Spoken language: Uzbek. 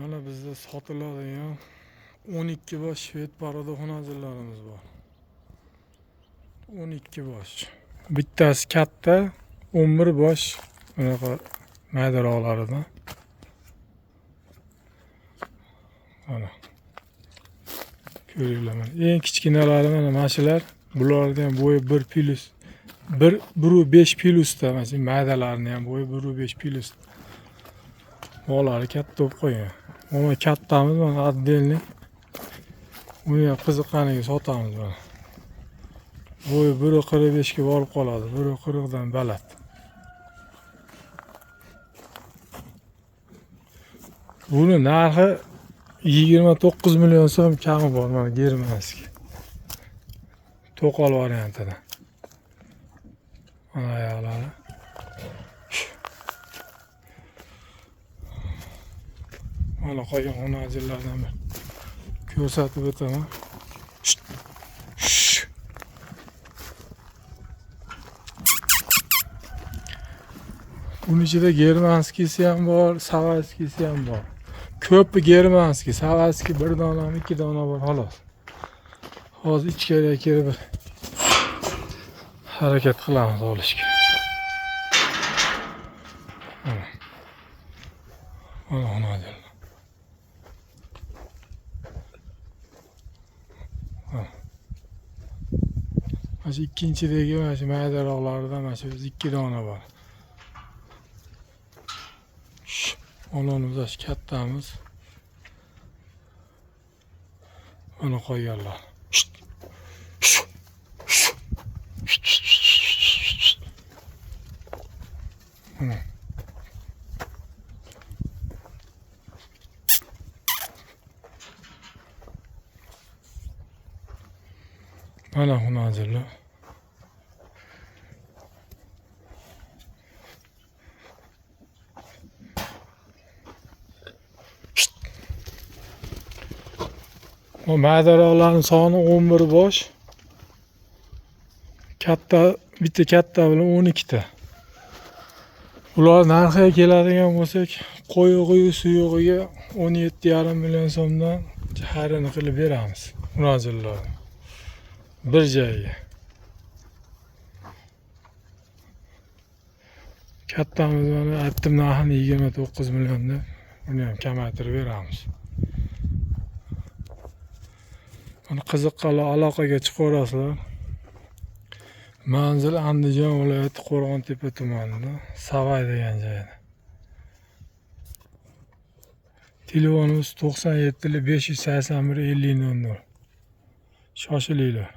Mana bizda sotiladigan 12 bosh shved порода xunajinlarimiz bor. 12 bosh. Bittasi katta, 11 bosh bunaqa maydaroqlaridan. Mana. Ko'ringlar mana. Eng kichkinalari mana shular. Bularni ham bo'yi 1 plus 1 1.5 plusda, mana shu maydalarini ham bo'yi 1.5 plus. Bolari katta bo'lib qolgan. Mana kattamiz mana отдельный. Uni ham qiziqqaniga sotamiz mana. Bo'yi 1.45 ga borib qoladi, 1.40 dan baland. Buni narxi 29 million so'm kami bor mana germanskiy. To'qol variantida. Mana oyoqlari. Mana qolgan xonajinlardan bir ko'rsatib o'taman. Buni ichida germanskiysi ham bor, savatskiysi ham bor. Ko'pi germanskiy, savatskiy bir donami, ikki dona bor xolos. Hozir ichkariga kirib bir harakat qilamiz olishga. Mana. Mana xonajinlar. Mana shu ikkinchidagi mana shu maydaroqlaridan mana shu ikki dona bor. Olonimiz shu kattamiz. Mana qolganlar. Mana. Mana xunajinlar. Bu maydaroqlarning soni 11 bosh. Katta, bitta katta bilan 12 ta. Ular narxiga keladigan bo'lsak, qo'yig'i-yu suyug'iga 17,5 million so'mdan xayrini qilib beramiz. Munozirlarni. Bir joyga. Kattamiz mana aytdim narxini 29 million deb, uni ham kamaytirib beramiz. Mana qiziqqanlar aloqaga chiqaverasizlar. Manzil Andijon viloyati Qo'rg'ontepa tumanida, Savay degan joyda. Telefonimiz 97 581 50 00. Shoshilinglar.